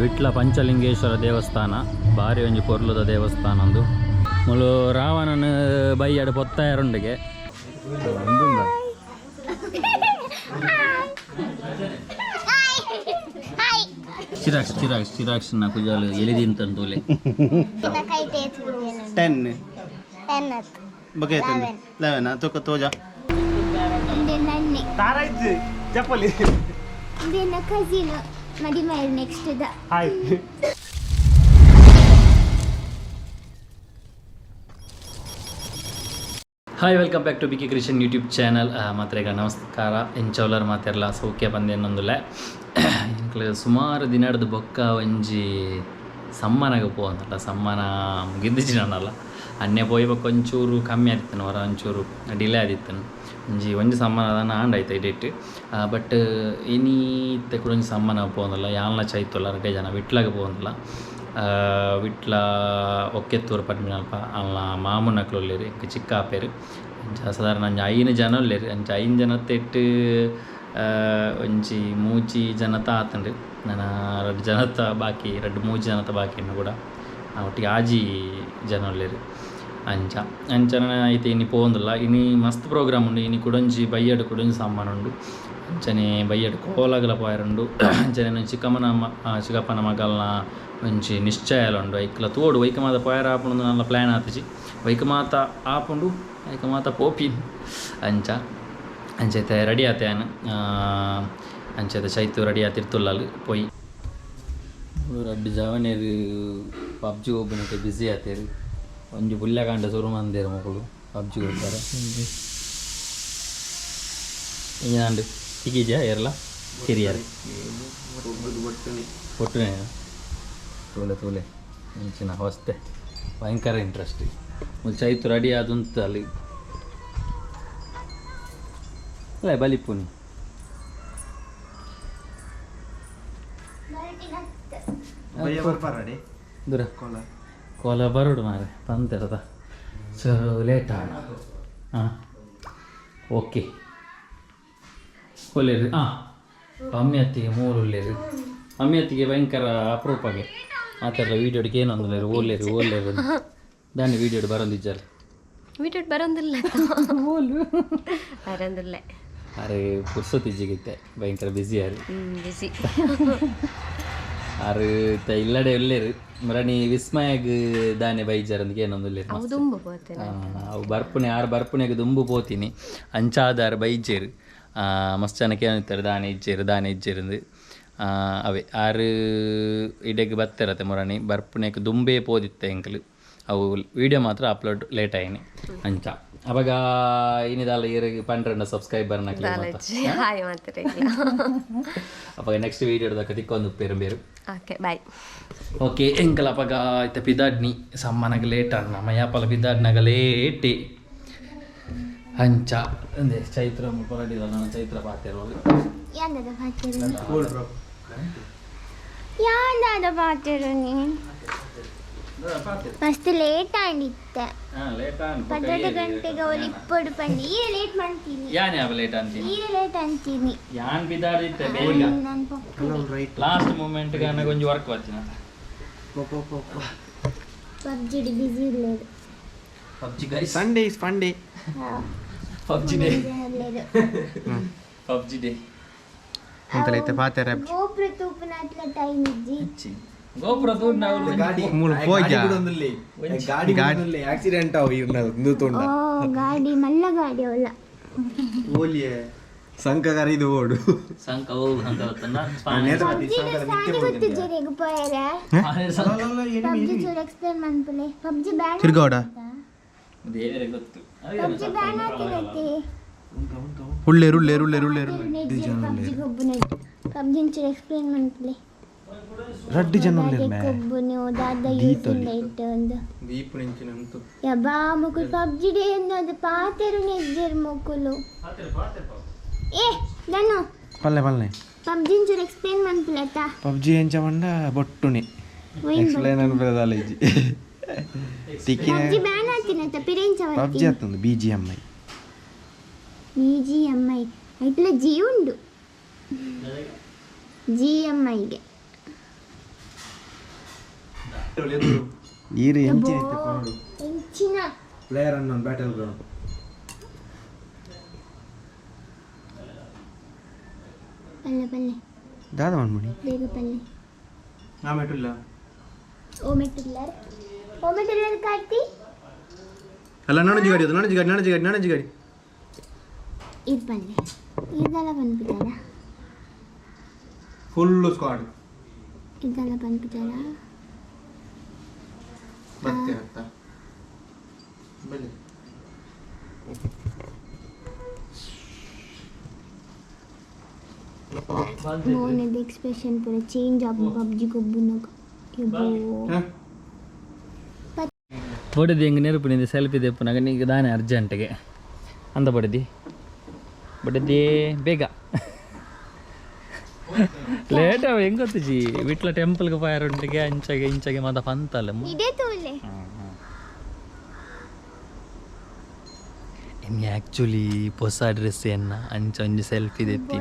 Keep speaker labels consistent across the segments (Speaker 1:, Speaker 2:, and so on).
Speaker 1: ವಿಟ್ಲ ಪಂಚಲಿಂಗೇಶ್ವರ ದೇವಸ್ಥಾನ ಬಾರಿ ಒಂಜಿ ಪೊರ್ಲುದ ದೇವಸ್ಥಾನ ಒಂದು ಮುಲು ರಾವಣನ ಬೈಯಡ್ ಪೊತ್ತಾಯರುಂಡಿಗೆ. ಚಿರಾಕ್ಸ್ ಚಿರಾಕ್ಸ್ ಚಿರಾಕ್ಸ್ ನ ಕುಜಾಲು ಎಲಿದಿಂತಂತೋಲೆ.
Speaker 2: 10 ಬಗೆ 11 ತೋಕ ತೋಜ. ತಾರಾಯ್ತು ಚಪ್ಪಲಿ.
Speaker 3: ಕಸಿನ್ ಮದಿಮೆ next the.
Speaker 2: Hi.
Speaker 1: Hi, welcome back to BK Krishan YouTube channel. ಮಾತ್ರೆಗ ನಮಸ್ಕಾರ. ಎಂಚೌಲರ್ ಮಾತೆರ್ಲ ಸೌಖ್ಯ ಬಂದೇನೊಂದುಲೆ. ಎಂಕ್ಲೆ ಸುಮಾರು ದಿನಡ್ದು ಬೊಕ್ಕ ಒಂಜಿ ಸಮ್ಮನಾಗ ಪೋವಂತಲ್ಲ, ಸಮ್ಮನ ಮುಗಿದಿಜ್ಜಿ ನನ್ನಲ್ಲ ಅನ್ಯ ಪೋಯಿ ಬೊಕ್ಕ ಒಂಚೂರು ಕಮ್ಮಿ ಆದಿತ್ತನು, ಹೊರ ಒಂಚೂರು ಡಿಲೇ ಆದಿತ್ತನು. ಒಂಜಿ ಒಂಜಿ ಸಮ್ಮನ ದಾನ ಆಂಡ್ ಆಯ್ತು ಎಡಿಟ್. ಬಟ್ ಇನಿ ಇತ್ತೆ ಕೂಡ ಒಂಜಿ ಸಮ್ಮನ ಪೋವಂದಲ್ಲ. ಯಾನ್ಲ ಚೈತೊಲ್ಲ ರಡ್ಡೆ ಜನ ವಿಟ್ಲಾಗ ಪೋವಂದಲ್ಲ. ವಿಟ್ಲ ಒಕ್ಕೆತ್ತೂರು ಪನ್ಪಿನಲ್ಪ ಅಲ್ಲ ಮಾಮುನಕ್ಲು ಉಲ್ಲೆರ್, ಎಂಕ್ ಚಿಕ್ಕ ಆಪೆರ್. ಅಂಚ ಸಾಧಾರಣ ಒಂಜಿ 5 ಜನ ಉಲ್ಲೆರ್. ಅಂಚ 5 ಜನತ್ತೆಟ್ ಒಂಜಿ 3 ಜನತ ಆತುಂಡು. ನನ 2 ಜನತ ಬಾಕಿ, 2-3 ಜನತ ಬಾಕಿ ಉಂಡು ಕೂಡ. ಒಟ್ಟಿಗೆ 6 ಜನ ಉಲ್ಲೆರ್. ಅಂಚ ಅಂಚ ಐತೆ ಇನಿ ಪೋವೊಂದುಲ್ಲ. ಇನಿ ಮಸ್ತ್ ಪ್ರೋಗ್ರಾಮ್ ಉಂಡು. ಇನಿ ಕುಡೊಂಜಿ ಬಯ್ಯಡ್ ಕುಡೊಂಜಿ ಸಾಮಾನು ಉಂಡು. ಅಂಚನೆ ಬಯ್ಯಡ್ ಕೋಲಗಲ ಪೋಯೆರುಂಡು. ಅಂಚನೆ ಚಿಕ್ಕಮ್ಮನ ಚಿಕ್ಕಪ್ಪನ ಮಗಲ್ನ ಒಂಜಿ ನಿಶ್ಚಯಲ ಉಂಡು. ಐಕ್ಲ ತೋಡು ವೈಕಮಾತ ಪೋಯರ ಆಪುಂಡು ನಲ್ಲ ಪ್ಲ್ಯಾನ್ ಆತಿಜಿ. ವೈಕಮಾತ ಆಪುಂಡು, ಐಕಮಾತ ಪೋಪಿನ್. ಅಂಚ ಅಂಚೈತೆ ರೆಡಿ ಆತೆ ಯಾನ್. ಅಂಚೈತೆ ಚೈತು ರೆಡಿ ಆತಿರ್ತುಲ್ಲಲ್ ಪೋಯಿ. ರಡ್ಡ್ ಜವನೆರ್ ಪಬ್ಜಿ ಗೊಬ್ಬುನಕ್ಕೆ ಬ್ಯುಸಿ ಆತೆರ್. ಒಂಜಿ ಪುಲ್ಯಕಾಂಡ ಸುರು ಮಂದೆರ್ ಮೊಕುಲು ಪಬ್ಜಿ ಗೊಬ್ಬರ. ಇಂಜಿನಾಂಡ್ ತಿಕ್ಕಿಜ ಏರ್ಲ ಕಿರಿಯರ್ ಒಟ್ಟುನೆ ತೂಲೆ ತೂಲೆ ಇಂಚಿನ ಹೊಸ್ತೆ ಭಯಂಕರ ಇಂಟ್ರೆಸ್ಟ್. ಮುಲ್ ಚೈತು ರೆಡಿ ಆದುಂತು ಅಲ್ಲಿ ಅಲ್ಲ ಬಲಿಪುನಿ. ದೂರ ಕೋಲ ಬರೋಡು ಮಾರೆ ಪಂತೆರದ ಸೊ ಲೇಟ್ ಆಣ. ಹಾಂ ಓಕೆ ಒಲ್ಲೇರು. ಹಾಂ ಅಮ್ಮಿ ಅತ್ತಿಗೆ ಮೂರು ಉಲ್ಲೇರು. ಅಮ್ಮಿ ಅತ್ತಿಗೆ ಭಯಂಕರ ಅಪರೂಪಗೆ ಮಾತಾಡಲ್ಲ. ವೀಡಿಯೋಡಿಗೆ ಏನು ಅಂದಲೇರು ಓಲ್ಲೇರು ಓಲ್ಲೇರು ದಾನಿ ವೀಡಿಯೋಡು ಬರೋದಿಜ್ಜಾರೆ.
Speaker 4: ವೀಡಿಯೋಡ್ ಬರೋದಿಲ್ಲ, ಬರೋದಿಲ್ಲ.
Speaker 1: ಅರೆ ಪುರ್ಸೊತ್ತಿಜ್ಜಿಗಿತ್ತೆ, ಭಯಂಕರ ಬ್ಯುಸಿ ಆರು.
Speaker 4: ಬಿಸಿ.
Speaker 1: ಆರು ಇತ್ತ ಇಲ್ಲಡೆ ಉಲ್ಲೇರು. ಮರಣಿ ವಿಸ್ಮಯಗ್ ದಾನೆ ಬೈಜಾರ್ ಅಂದ್ ಏನೊಂದು ಉಲ್ಲೇರು.
Speaker 4: ಅವು ದುಂಬು ಪೋತೇನೆ.
Speaker 1: ಅವು ಬರ್ಪುನೆ ಆರು ಬರ್ಪುನೆಗ್ ದುಂಬು ಪೋತೀನಿ. ಅಂಚಾದಾರ್ ಬೈಜೇರು. ಮಸ್ತ್ ಜನಕ್ಕೆ ಏನಿತ್ತಾರೆ ದಾನೆ ಇಜ್ಜೇರು ದಾನೆ ಇಜ್ಜೇರಿಂದು. ಅವೇ ಆರು ಇಡೆಗ್ ಬತ್ತಿರತ್ತೆ. ಮೊರಣಿ ಬರ್ಪುನೆಗ್ ದುಂಬೇ ಪೋದಿತ್ತೆ ಎಂಕಲು. ಅವು ವೀಡಿಯೋ ಮಾತ್ರ ಅಪ್ಲೋಡ್ ಲೇಟ್ ಆಯ್ನಿ. ಅಂಚ ಅವಾಗ ಇನಿದಾಲ ಇರಿಗೆ ಪಂಡ್ರಂಡ ಸಬ್ಸ್ಕ್ರೈಬರ್ ನಕ್ಲೆ.
Speaker 4: ಹಾಯ್ ಮಾತ್ರ.
Speaker 1: ಅವಾಗ ನೆಕ್ಸ್ಟ್ ವೀಡಿಯೋದಕ್ಕ ತಿಕ್ಕೊಂದು ಪೇರು ಬೇರು.
Speaker 4: Okay bye.
Speaker 1: ಓಕೆ ಎಂಕಲ ಅಪಗ ಇತ್ತೆ ಪಿದಾಡ್ನಿ. ಸಮ್ಮನಗ ಲೇಟ್ ಅನ್ನ ಮಯ್ಯಪ್ಪಲ ಪಿದಾಡ್ನಾಗ ಲೇಟಿ. ಅಂಚ ಅಂದೆ ಚೈತ್ರ ಮುಲ್ಪ ರೆಡಿ. ನಾನು ಚೈತ್ರ ಪಾತೆರುವಾಗ
Speaker 3: ಯಾಂದದ ಪಾತೆರು, ಯಾಂದಾದ ಪಾತೆರು? ನೀ ಮಸ್ತ್ ಲೇಟ್ ಆಂಡಿತ್ತೆ.
Speaker 1: ಹಾಂ ಲೇಟ್.
Speaker 3: 12 ಗಂಟೆಗೆ ಅವ್ರು ಇಪ್ಪಡು ಪಂಡಿ ಈರೆ ಲೇಟ್ ಮಾಡ್ತೀನಿ.
Speaker 1: ಯಾನ್ ಯಾವ ಲೇಟ್ ಅಂತೀನಿ?
Speaker 3: ಈರೆ ಲೇಟ್ ಅಂತೀನಿ.
Speaker 1: ಯಾನ್ ಬಿದಾಡಿತ್ತೆ ಬೇಗ.
Speaker 3: ನಾನು ಪೊಕ್ಕಡೆ.
Speaker 1: ಲಾಸ್ಟ್ ಮೂಮೆಂಟ್ ಗಾನ ಒಂಜಿ ವರ್ಕ್ వచ్చిನ.
Speaker 3: ಪಬ್ಜಿ ಬಿಸಿ ಇಲ್ಲೇದು.
Speaker 1: PUBG guys.
Speaker 2: Sunday is fun day.
Speaker 1: PUBG day.
Speaker 3: ಇಲ್ಲೇದು.
Speaker 1: PUBG day.
Speaker 2: ಅಂತಲೈತೆ ಪಾತೆರ.
Speaker 3: ಗೋಪುರ ತೂಪುನಟ್ಲ ಟೈಮ್ ಇಜ್ಜಿ.
Speaker 1: ಗೋಪುರ ತೂರ್ ನಾವು.
Speaker 2: ಮೂಲು ಪೋಜ.
Speaker 5: ಗಾಡಿ ಗಾಡಿ ಆಕ್ಸಿಡೆಂಟ್ ಅವು ಇರ್ನ
Speaker 3: ಓ ಗಾಡಿ ಮಲ್ಲ ಗಾಡಿ ಅವಲ್ಲ.
Speaker 5: ಓಲಿಯೇ ಸಂಕಗಾರ ಇದು ಓಡು.
Speaker 1: ಸಂಕ ಓ ಸಂಕ ಗೊತ್ತನ್ನ.
Speaker 3: ಪಬ್ಜಿ ಸಾನಿ ಗೊತ್ತು ಜರೆಗ್ ಪೋಯರೆ. ಪಬ್ಜಿ ಚೂರು ಎಕ್ಸ್ಪ್ಲೇನ್ ಮನ್ಪುಲೆ. ಪಬ್ಜಿ ಬ್ಯಾನ್
Speaker 2: ತಿರ್ಗೋಡ.
Speaker 1: ದೇವರೇ ಗೊತ್ತು.
Speaker 3: ಪಬ್ಜಿ ಬ್ಯಾನ್ ಆತಿನತೆ.
Speaker 2: ಉಳ್ಳೇರು ಉಳ್ಳೇರು ಉಳ್ಳೇರು ಉಳ್ಳೇರು.
Speaker 3: ಪಬ್ಜಿ ಗೊಬ್ಬುನ ಪಬ್ಜಿ ಚೂರು ಎಕ್ಸ್ಪ್ಲೇನ್ ಮನ್ಪುಲೆ.
Speaker 2: ರಡ್ಡು ಜನ ಉಳ್ಳೇರು ಮೇ.
Speaker 3: ಕೊಬ್ಬುನು ದಾದ ಯೂಸ್ ಇಟ್ಟು ಒಂದು
Speaker 5: ದೀಪು ನಿಂಚಿನ ಅಂತು.
Speaker 3: ಯಬ್ಬಾ ಮುಕುಲು ಪಬ್ಜಿ ಡೇ ಅದು ಪಾತೆರು ನೆಜ್ಜೆರ್ ಮುಕುಲು. ಏ ನಾನು
Speaker 2: ಪಲ್ಲೆ ಪಲ್ಲೆ.
Speaker 3: ಪಬ್ಜಿ ಚೂರು ಎಕ್ಸ್ಪ್ಲೇನ್ ಮನ್ಪುಲತ್ತ.
Speaker 2: ಪಬ್ಜಿ ಎಂಚ ಪಂಡ ಬೊಟ್ಟುನಿ ಎಕ್ಸ್ಪ್ಲೇನ್ ಅನ್ಪದಾಲ ಇಜ್ಜಿ ತಿಕ್ಕಿನ.
Speaker 3: ಪಬ್ಜಿ ಬ್ಯಾನ್ ಆತಿನತ ಪಿರೆಂಚ.
Speaker 2: ಪಬ್ಜಿ ಆತಂದು B G M I.
Speaker 3: B G M I ಐಟ್ಲ G ಉಂಡು ಜಿ ಎಮ್ ಐಗೆ.
Speaker 2: ಈರು ಎಂಚಿನ ಇತ್ತೆ ಪೋಡು.
Speaker 3: ಎಂಚಿನ
Speaker 5: ಪ್ಲೇಯರ್ ಅನ್ನೋನ್ ಬ್ಯಾಟಲ್ ಗ್ರೌಂಡ್.
Speaker 3: ಪಲ್ಲೆ ಪಲ್ಲೆ.
Speaker 2: ದಾದ ಮನ್ಮುನಿ.
Speaker 3: ಬೇಗ ಪಲ್ಲೆ.
Speaker 5: ನಾ ಮೆಟುಲ್ಲ.
Speaker 3: ಓ ಮೆಟ್ಟಿಲ್ಲರ್, ಓ ಮೆಟ್ಟಿಲ್ಲರ್ ಕಾರ್ತಿ.
Speaker 5: ಅಲ್ಲ, ನಾನೊಂಜಿ ಗಾಡಿ ಅದು, ನಾನೊಂಜಿ ಗಾಡಿ, ನಾನೊಂಜಿ ಗಾಡಿ, ನಾನೊಂಜಿ ಗಾಡಿ.
Speaker 3: ಇದು ಪಲ್ಲೆ ಇದೆಲ್ಲ ಬಂದ್ಬಿಟ್ಟಾರ.
Speaker 5: Full squad.
Speaker 3: ಇದೆಲ್ಲ ಬಂದ್ಬಿಟ್ಟಾರ.
Speaker 5: ಮತ್ತೆ ಅತ್ತ ಬನ್ನಿ.
Speaker 3: ಮೋನದ ಎಕ್ಸ್ಪ್ರೆಷನ್ ಪೂರ ಚೇಂಜ್ ಆಪು ಪಬ್ಜಿ ಗೊಬ್ಬುನಗ ಯಬ್ಬೋ.
Speaker 1: ಬಡದಿ ಹೆಂಗೆ ನೆನಪು ಸೆಲ್ಫಿ ದೆಪ್ಪುನಾಗ ನೀಗ ದಾನೆ ಅರ್ಜೆಂಟ್ಗೆ ಅಂದ ಬಡದಿ ಬಡದಿ ಬೇಗ ಲೇಟ್ ಅವ ಹೆಂಗ್ ಗೊತ್ತಿಜಿ ವಿಟ್ಲ ಟೆಂಪಲ್ಗೆ ಪೋಯರುಂಟಿಗೆ ಅಂಚಾಗೆ ಇಂಚಾಗೆ ಮಾತ ಪಂತಲ್ಲ.
Speaker 3: ಇದೇ ತೋಲೆ.
Speaker 1: ಇನ್ನು ಆ್ಯಕ್ಚುಲಿ ಹೊಸ ಡ್ರೆಸ್ ಎನ್ನ ಅಂಚ ಒಂಜಿ ಸೆಲ್ಫಿ ದೆತ್ತಿ.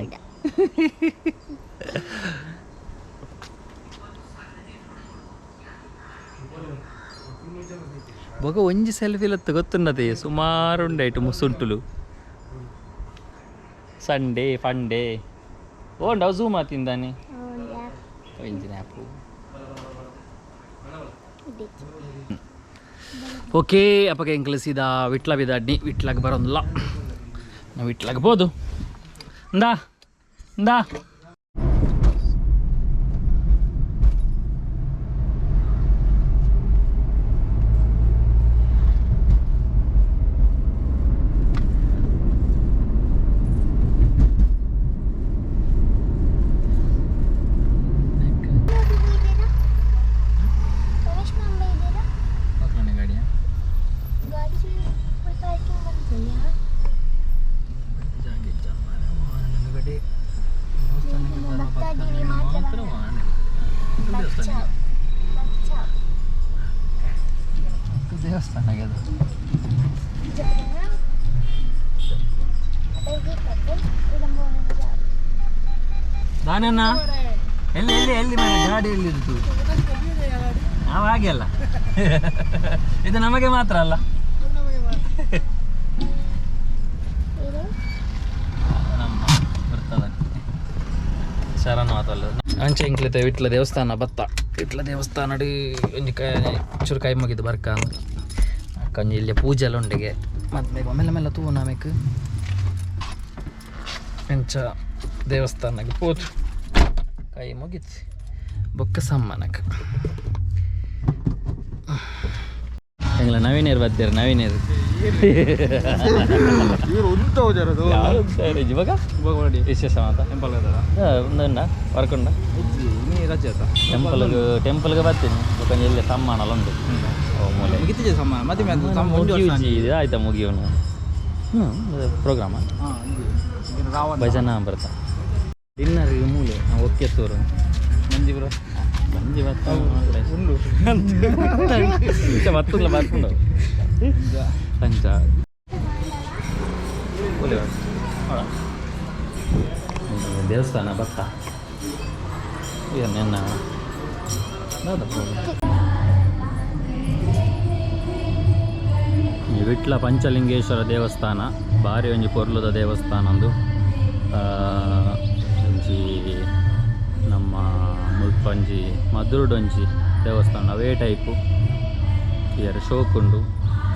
Speaker 1: ಬೊಕ ಒಂಜಿ ಸೆಲ್ಫಿ ಲತ್ತು ಗೊತ್ತುನ್ನತೆ ಸುಮಾರು ಉಂಡಾಯ್ತು ಮುಸುಂಟುಲು ಸಂಡೇ ಫಂಡೇ ಓಂಡ ಝೂಮ್ ಆತಿಂದಾನೆ ಇಂಜಿನ ಆ್ಯಪು. ಓಕೆ, ಅಪ್ಪಗೆ ಎಂಕ್ಲ ಸೀದಾ ವಿಟ್ಲ ಬಿದಾಡ್ನಿ ವಿಟ್ಲಾಗ ಬರೋದಿಲ್ಲ ನಾವು ವಿಟ್ಲಾಗ ಬೋದು. ಇಂದಾ ಇಂದಾ.
Speaker 3: ರಮೇಶ್ ಮಾಂಬ ಇದ್ದೀರಾ?
Speaker 1: ಗಾಡಿಯ
Speaker 3: ಗಾಡಿ ಫುಲ್ ಪಾರ್ಕಿಂಗ್ ಬಂತು. ಭಕ್ತಾದಿಗಳು ಮಾತ್ರ. ಬಚ್ಚಾವ್ ಬಚ್ಚಾವ್.
Speaker 1: ದೇವಸ್ಥಾನ ಅದು. ದಾನಣ್ಣ ಎಲ್ಲಿ ಎಲ್ಲಿ ಎಲ್ಲಿ ಮನೆ ಗಾಡಿ ಎಲ್ಲಿ ಇದ್ದು ನಾವು ಹಾಗೆ ಅಲ್ಲ, ಇದು ನಮಗೆ ಮಾತ್ರ ಅಲ್ಲ. ನಮ್ಮ ಬರ್ತದ ಶರಣ ಮಾತಲ್ಲ ಅಂಚೆ ಇಂಕ್ಲಿತೆ ವಿಟ್ಲ ದೇವಸ್ಥಾನ ಬತ್ತ ವಿಟ್ಲ ದೇವಸ್ಥಾನ ಒಂಜಿ ಕೈ ಚೂರು ಕೈ ಮುಗಿದು ಬರ್ಕ ಅಕ್ಕ ಒಂಜಿ ಇಲ್ಲಿ ಪೂಜೆ ಎಲ್ಲ ಉಂಡಿಗೆ ಮತ್ತೆ ಮೆಲ್ಲ ಮೆಲ್ಲ ತೂ ನಾಮೆಕ್ ಅಂಚ ದೇವಸ್ಥಾನಕ್ಕೆ ಪೋತು ಕೈ ಮುಗಿತು ಬೊಕ್ಕ ಸಮ್ಮನಕ್ಕೆ ಎಂಗ್ಲ ನವೀನೇರು ಬರ್ತೀರ ನವೀನೇರು.
Speaker 5: ಇವರು ಉಂತ ಹೋಜಾರದು.
Speaker 1: ಇವಾಗ ವಿಶೇಷ ಮಾತ ಉಂದಣ್ಣ ವರ್ಕುಂಡ ಟೆಂಪಲ್ಗೆ ಟೆಂಪಲ್ಗೆ ಬರ್ತೀನಿ ಬೊಕ್ಕ ಇಲ್ಲಿ ಸಮ್ಮಾನಲ್ಲ ಉಂಟು ಓ ಮೂಲೆ. ಮುಗಿಯುಜಿ ಇದು ಆಯ್ತಾ ಮುಗಿಯೋನು ಹ್ಞೂ ಪ್ರೋಗ್ರಾಮ ಭಜನಾ ಬರ್ತಾ ಡಿನ್ನರ್ ಮೂಲೆ ನಾವು ಒಕ್ಕೆ ತೋರು
Speaker 5: ಮಂಜಿ ಬ್ರೋ.
Speaker 1: ಬಂಜಿ ಬರ್ತಾ ಉಂಡು ಬರ್ತಲ್ಲ ಬರ್ಕೊಂಡು ಅಂಚ ದೇವಸ್ಥಾನ ಬತ್ತ ಏನೇನ ಈ ವಿಟ್ಲ ಪಂಚಲಿಂಗೇಶ್ವರ ದೇವಸ್ಥಾನ ಬಾರಿ ಒಂಜಿ ಪೊರ್ಲುದ ದೇವಸ್ಥಾನ ಒಂದು ಒಂಜಿ ನಮ್ಮ ಮುಲ್ಪ ಒಂಜಿ ಮಧುರಡೊಂಜಿ ದೇವಸ್ಥಾನ ಅವೇ ಟೈಪು ಇಯರ್ ಶೋಕ್ ಉಂಡು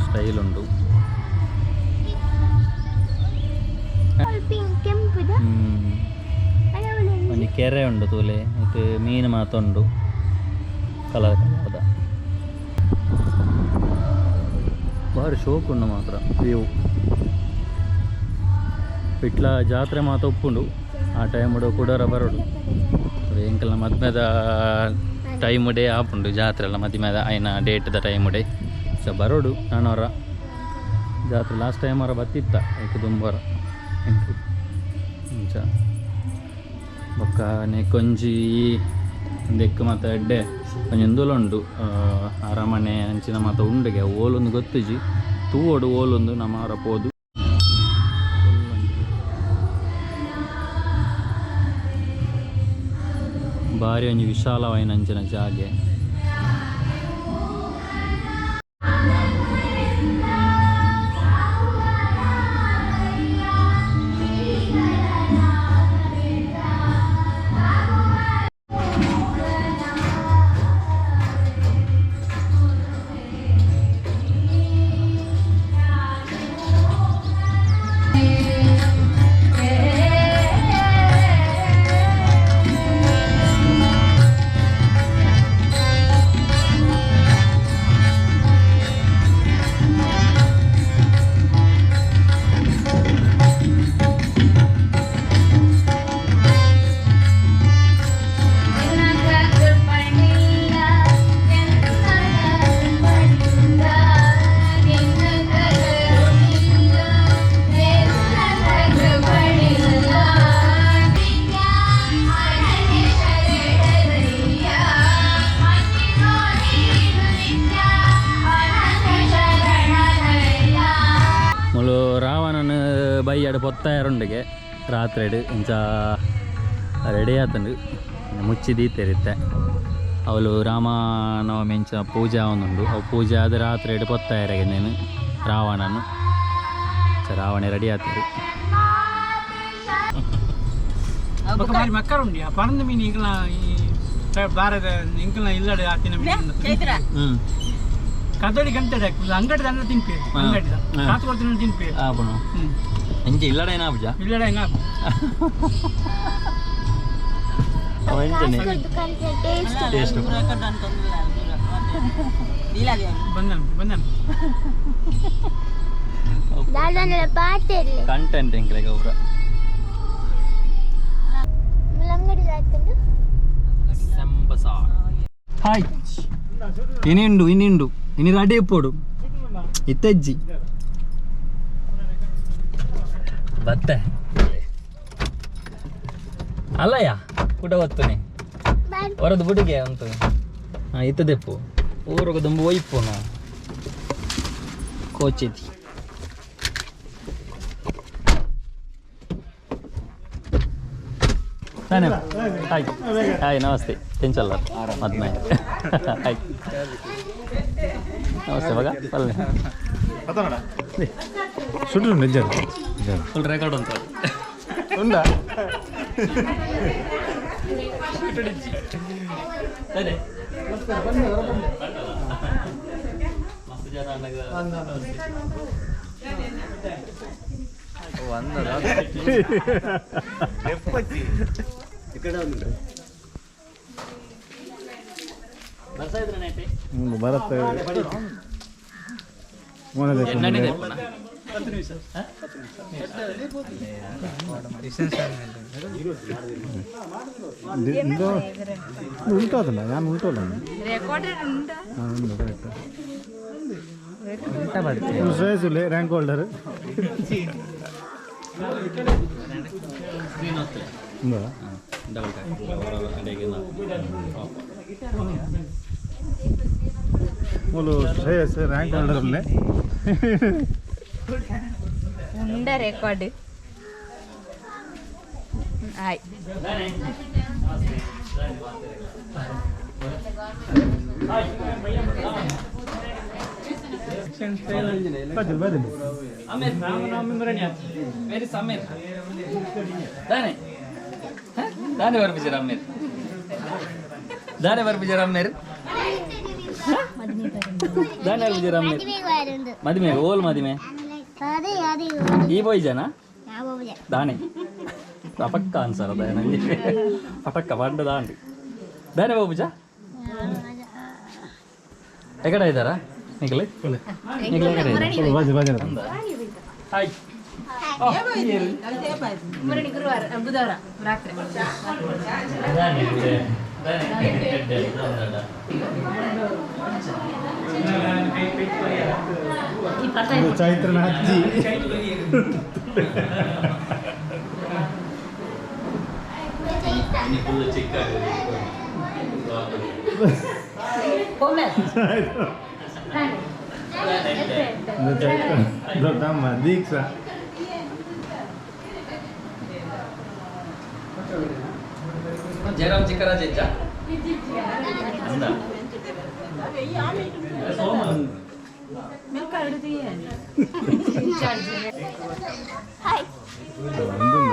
Speaker 1: ಸ್ಟೈಲ್ ಉಂಡು.
Speaker 3: ಪಿಂಕ್ ಕೆಂಪುದ.
Speaker 1: ಒಂಜಿ ಕೆರೆ ಉಂಡು ತೂಲೆ ಇತ್ತೆ ಮೀನು ಮಾತ ಉಂಡು ಕಲರ್ ಕಲರ್ದ ಬಾರಿ ಶೋಕ್ ಉಂಡು ಮಾತ್ರ ವ್ಯೂ. ವಿಟ್ಲ ಜಾತ್ರೆ ಮಾತ ಉಪ್ಪುಂಡು ಆ ಟೈಮುಡು ಕುಡೋರ ಬರೋಡು ಎಂಕಲ್ನ ಮದ್ಮೆದ ಟೈಮ್ ಡೇ ಆಪುಂಡು ಜಾತ್ರೆ ಎಲ್ಲ ಮದಿಮೆದ ಐನ ಡೇಟ್ದ ಟೈಮ್ ಡೇ ಸೊ ಬರೋಡು ನಾನವರ ಜಾತ್ರೆ ಲಾಸ್ಟ್ ಟೈಮ್ ಅವರ ಬತ್ತಿತ್ತ ಐಕ್ ದುಂಬರ ಅಂಚ ಬೊಕ್ಕ ನೆಕ್ಕೊಂಜಿ ಒಂದೆಕ್ಕು ಮಾತ ಎಡ್ಡೆ ಒಂಜಿ ಉಂದುಲ ಉಂಡು ಅರಮನೆ ಅಂಚಿನ ಮಾತ ಉಂಡುಗೆ ಓಲೊಂದು ಗೊತ್ತಿಜಿ ತೂವೊಡು ಓಲೊಂದು ನಮ್ಮ ಅವರ ಪೋದು. ಬಾರಿ ಒಂಜಿ ವಿಶಾಲವಾಯಿನ ಅಂಚಿನ ಜಾಗೆ. ಅಯೋಧ್ಯೆಡ್ ಪೊತ್ತಾಯರುಂಡಿಗೆ ರಾತ್ರಿಡ್ ಇಂಚ ರೆಡಿ ಆತಂಡು ಮುಚ್ಚಿ ದೀತೆರಿತ್ತೆ ಅವಳು ರಾಮನವಮಿ ಇಂಚ ಪೂಜೆ ಆವೊಂದುಂಡು ಅವು ಪೂಜೆ ಆದ ರಾತ್ರಿಡ್ ಪೊತ್ತಾಯರಿಗೆ ನೇನು ರಾವಣನು ರಾವಣೆ ರೆಡಿ ಆತರು
Speaker 6: ಬೊಕ್ಕ ಬಾರಿ ಮಕ್ಕರ್ ಉಂಡಿ ಆ ಪರಂದು ಮೀನು ಇಂಕಲ್ನ ಈ ಬಾರದ ಇಂಕಲ್ನ ಇಲ್ಲಡೆ ಆತಿನ ಮೀನು ಕದಳಿ ಗಂಟೆ ಅಂಗಡಿ ದಂಡ ತಿನ್ಪಿ ಅಂಗಡಿ ಕಾಸು ಕೊಡ್ತೀನಿ ತಿನ್ಪಿ
Speaker 1: ಆಪುಣು ಇಂಚ ಇಲ್ಲಡೆ ಏನಾಪುಜ
Speaker 6: ಇಲ್ಲಡೆ ಹೆಂಗ
Speaker 1: ಅವ ಇಂಚನೆ
Speaker 3: ಟೇಸ್ಟ್
Speaker 1: ಟೇಸ್ಟ್
Speaker 6: ಬಂದ ಬಂದ
Speaker 3: ದಾದನ ಪಾತೆರ್ಲೆ
Speaker 1: ಕಂಟೆಂಟ್ ಎಂಕ್ಲೆಗ್ ಅವರ
Speaker 3: ಮುಲಂಗಡಿ ದಾತಂಡು
Speaker 1: ಸಂಬಸಾರ್ ಹಾಯ್ ಇನಿಂಡು ಇನಿಂಡು ಇನಿ ರೆಡಿ ಇಪ್ಪೋಡು ಇತ್ತೆಜ್ಜಿ ಬತ್ತೆ ಅಲ್ಲಯ್ಯ ಕುಟ ಗೊತ್ತುನಿ ಹೊರದು ಬುಡಿಗೆ ಉಂಟು ಹಾಂ ಇತ್ತದೆಪ್ಪು ಊರುಗ ದುಂಬು ಒಯ್ಪುನು ಕೋಚಿತಿ ತಾನೆ ಹಾಯ್ ಹಾಯ್ ನಮಸ್ತೆ ಟೆನ್ಷನ್ ಮದ್ಮೆ ಹಾಯ್ ನಮಸ್ತೆ ಮಗ ಬಲ್ಲೆ
Speaker 5: ಸುಟ್ಟು ನಿಜ
Speaker 1: ಫುಲ್ ರೆಕಾರ್ಡ್ ಅಂತ
Speaker 5: ಉಂಡಾ
Speaker 1: ಸರಿ ಮಸ್ತ್ ಜನ ಅನ್ನಗ ಬರ್ತಾ ಇದ್ರೆ ನೈಟಿ
Speaker 5: ಬರುತ್ತೆ
Speaker 1: ಎನ್ನಣಿದೆ
Speaker 5: ಉಂಟೋದಲ್ಲ ನಾನು ಉಂಟೋಲ್ಲ
Speaker 4: ರೆಕಾರ್ಡೆಡ್ ಉಂಟಾ
Speaker 5: ಉಂಟು correct Shreyas rank holder
Speaker 1: screen ಒತ್ತಲೆ ಡಬಲ್
Speaker 5: ಮೂಲು ಶ್ರೇಯಸ್ ರ್ಯಾಂಕ್ ಹೋಲ್ಡರ್ ಅಲ್ಲೇ
Speaker 4: ಉಂಡ ರೆಕಾರ್ಡ್ ಆಯ್
Speaker 5: ಬದಲು ಬದಲು
Speaker 1: ಅಮೀರ್ ವೆರಿ ಸಮೀರ್ ದಾನೆ ದಾನೆ ಬರ್ಪಿಜರ ಅಮೀರ್ ದಾನೆ ಬರ್ಪಿಜರ ಅಮೀರ್ ದಾನೆ ಬರ್ಪಿಜರ ಅಮೀರ್
Speaker 3: ಮದುವೆಗೆ
Speaker 1: ಮದಿಮೆ ಓಲ್ ಮದಿಮೆ
Speaker 3: ಅದೇ ಅದೇ
Speaker 1: ಈ ಬೋಯ್ಜನ
Speaker 3: ಯಾವ
Speaker 1: ದಾನೆ ಪಟಕ್ಕ ಆನ್ಸರ್ ಅದ ನಂಗೆ ಪಟಕ್ಕ ಪಂಡ ದಾಂಡಿ ದಾನೆ ಬಾಬುಜ ಎಕಡೆ ಇದ್ದಾರಾ ನಿಖಿಲ್ ನಿಖಿಲ್ ಎಕಡೆ ಇದ್ದಾರೆ
Speaker 5: ಬಾಜು ಬಾಜು
Speaker 1: ಹಾಯ್
Speaker 4: ಗುರುವಾರ ಬುಧವಾರ ರಾತ್ರಿ
Speaker 5: ಚೈತ್ರನ ಅಜ್ಜಿ ಚೈತ್ರ ದೊಡ್ಡಮ್ಮ ದೀಕ್ಷಾ
Speaker 1: ಜಯರಾಮ್ ಚಿಕ್ಕರಾಜ್ ಹೆಜ್ಜ
Speaker 3: ಹಾಯ್
Speaker 5: ಒಂದುಂದ